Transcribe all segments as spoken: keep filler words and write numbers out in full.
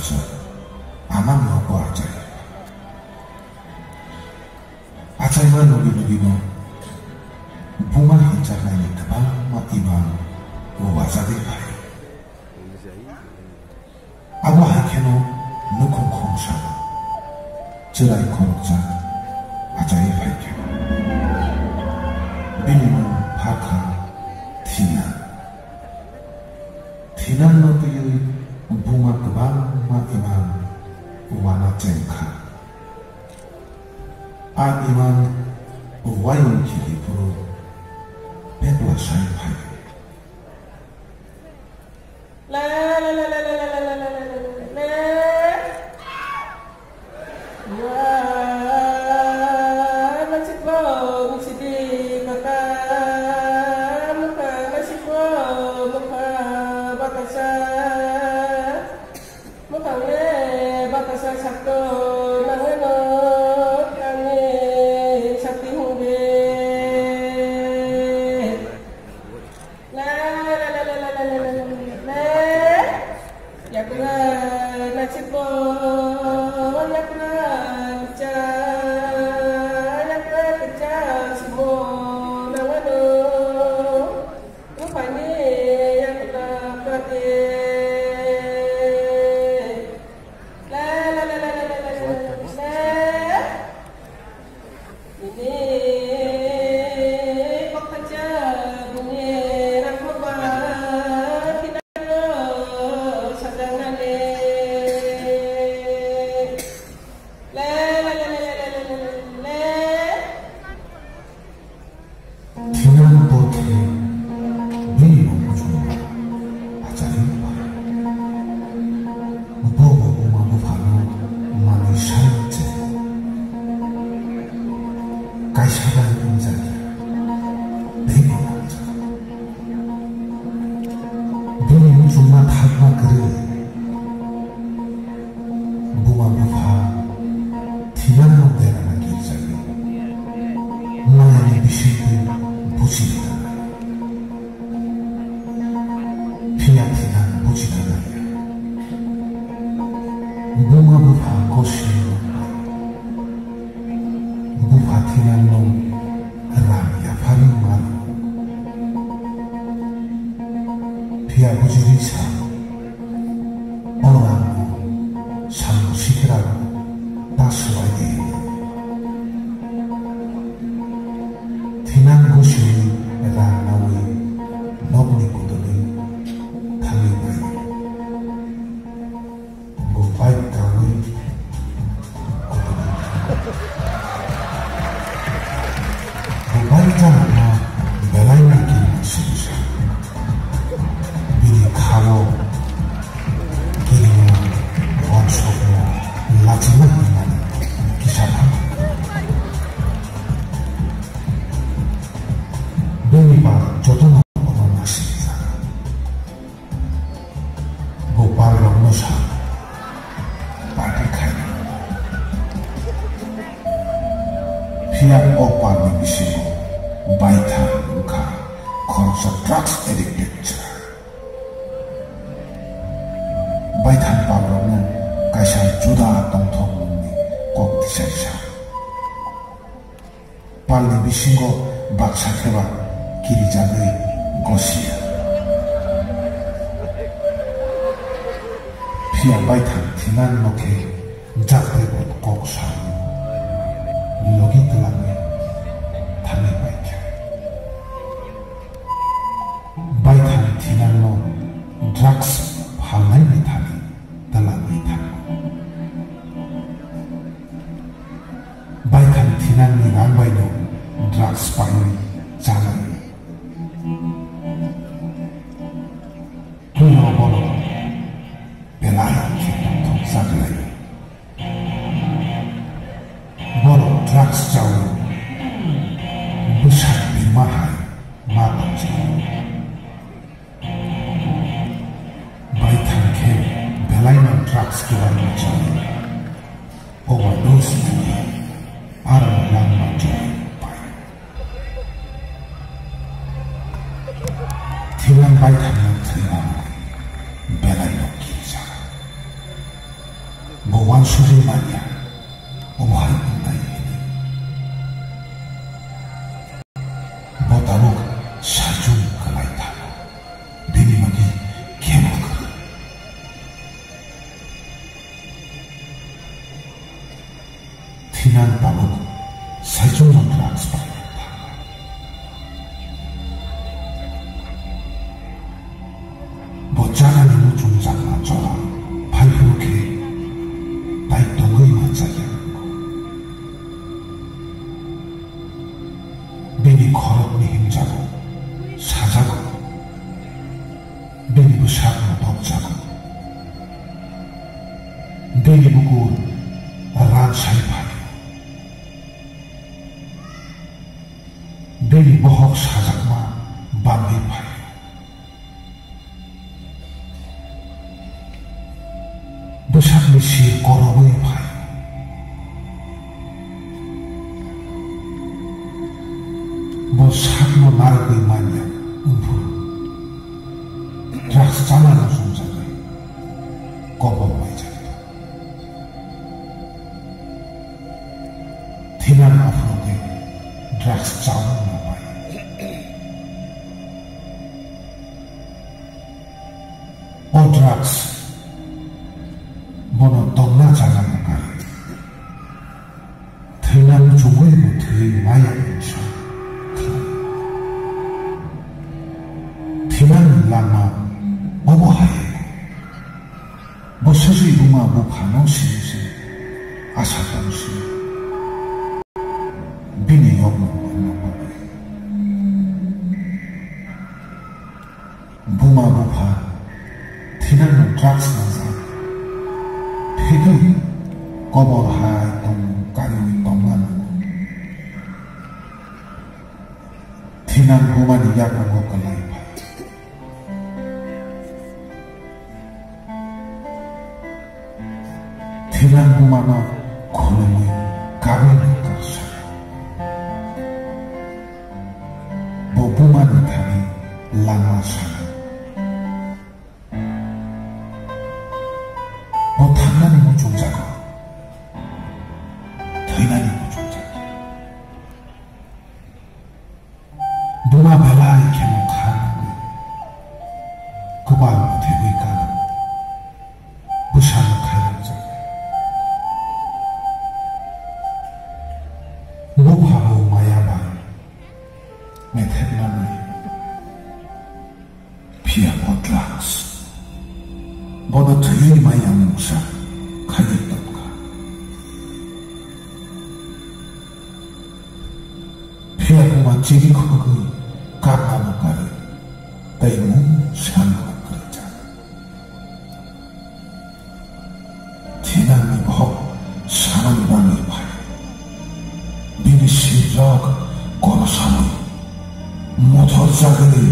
Amani o bo achai. Achaima logi logi no buma hinjaknaini kwbangma imang o wajagwi phai. Abo hai kheno nukhung khungsa chwrai khoroksa achai phai kha. Bini mung pha kha Thina. Thinangno twiwi buma kwbangma imang uana cheng kha. A imang uayung khili phuru pepla sai phai. Mwkhang le bakasa sakto nangano ani sakti hwnde. La la la la la la la la la la. Yakura nasiko, yakura kicha, yakura kicha simo nangano. Rupani yakura kati. La la la la la la la la la. Ini kokhacha bini rakhoba kinaro sajangnale. La la la la la la la la la. Thinang bo khe bini no muchungma achai bai. Bo bo buma buphano manwi sai che. Kaisa bai wngjak ya, tei bo nangjak. Bini muchungma thakma kwrwi. Buma bupha thinangno derana kirjagwi mayani bisingtwi buchirina nai. Phiya thinang buchina naiya. Buma bupha gosi nuknai. Bupha thinangno rang yapharwi mano. Phiya bujirwi sa. O rangno samung sikrano ta swbai di hwnwi. Thinang gosiwi rang nawi nokni kutulwi thangwi bai. Bo bike kawi kutulwi thango. Bo bike chanakma belai no kirima sibisa. Bini khao kirima wansokno lachima hwnmani kisa thang. Bini ba jotono bono nasijak. Gopal rokno sa party khaina. Phiya o party bisingo baithang wngkha khoroksa drugs addicted chwrai. Baithang pal rokno kaisa juda tongthokmungni kok tisai sa. Palni bisingo baksa kheba kirijagwi gosiya. Phiya baithang thinang no khe jaktwi bo kok sawi logi twlangwi thangwi bai kha. Baithang thinang no drugs phalnaini thani twlangwi thango. Baithang thinangni rang baino drugs paiwi chanai. Puila borok belai khe tongthok chaklai. Borok drugs chawi bwsa birma hai ma tongjago. Baithang khe belaino drugs kwbangma chawi overdose wngwi aro langma chwrai pai. Thinang baithangno thwimano belaino kirjak. suri manya, omo hai wngnai hwnwi. Bo tabuk saichung kwlai thango, bini logi kebo kwrwi. Thinang tabuk saichung no drugs bai thango. Bo janani muchung jakma jora phaiphuru khe tai tongwi manjakya. Bini khorokni himjago, sajago, bini bwsakno tokjago, bini bukur ransai phaio, bini bohok sajakma bangwi phaio. Bwsakni sir korobwi phai. Bo sakno narwgwi manya wngphuru drugs chanano sumjagwi kobor maijak. Thinang aphuru tei drugs chaui ma pai. O drugs bono tongna jaga no kari. Thwina muchungwi bo thwi maya wngsa khlai. Thinani lama obo hai. Bo swswi buma buphano sini se asa tong si. Bini yokno manna bagwi. Buma bupha thinangno drugs nangjak. Phigwi kobor hai tongmung kariwi tongna nango. Thinang bumani yakungo kwlai phai. Thinang bumano khulumwi kabwi nangkar sa. Bo bumani thani lama sana. Bo thangnani muchungjago, thwinani muchungjago. Buma belai kheno kha nangwi kwbang muthubwi kano bwsano khairokjak. Bupha bo maya bai methepnani phiya bo drugs. Bono thwiwi maya mungsa khaiwi tongkha. Phiya buma chiri khogwi kapnano karwi tei mung sanano kwrwijak. Thinangni bohok sanani bagwi phai. Bini sirok korosaui mothor jagwi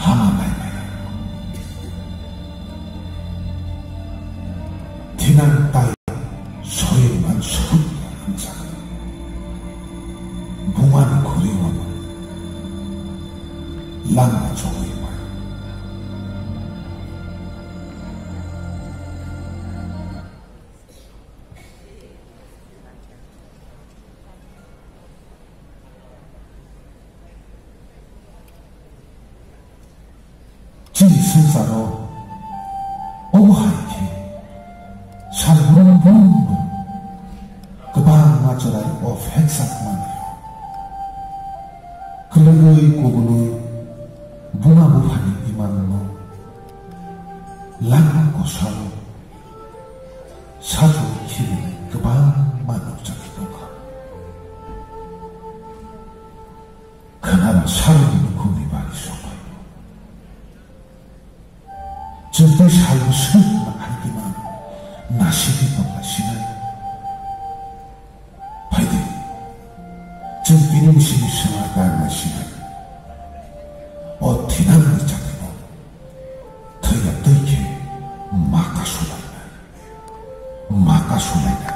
hama naimaya. Thinang tai soywi man sut manjak. Bumani khuri wano lama chogwi pai. Chini swngcharo obo hai khe sal brum brum no kwbangma chwrai o pheksa manwi o. Kwlwngwi kubunwi buma buphani imangno lama kosao sajwk khibilai kwbangma nukjagwi tongkha. Khwnaro saroni nukhungni bari sokphai. Chwng tei salbo swk ma hai kima nasidi tongna sinai. Phaidi, chwng tini simi swngra kar nai sinai. O thinangni chakino thwiya twi khe ma kasulainai. Ma kasulainai.